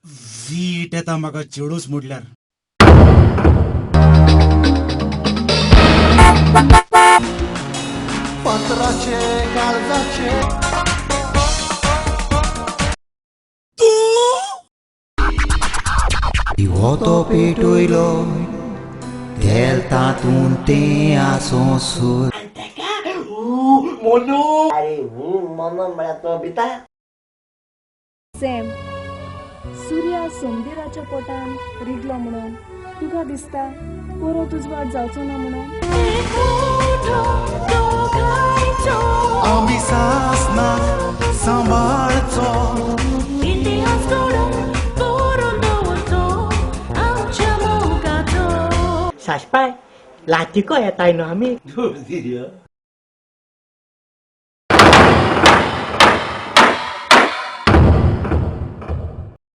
वीट येता म्हाका चेडूच म्हणल्यार. पत्राचे काळजाचे दिवो तो पेटयलो तेल तातूंत तें आसूं सूर. अरे मोनो म्हळ्यार तो भिता. सॅम, सुर्या सोमदिराच्या पोटान रिगलो म्हणून तुका दिसता परत उजवाड जावचो ना म्हणून? आमी सासनाक सांबाळचो. सासपाय लातिको येताय न्हू आमी.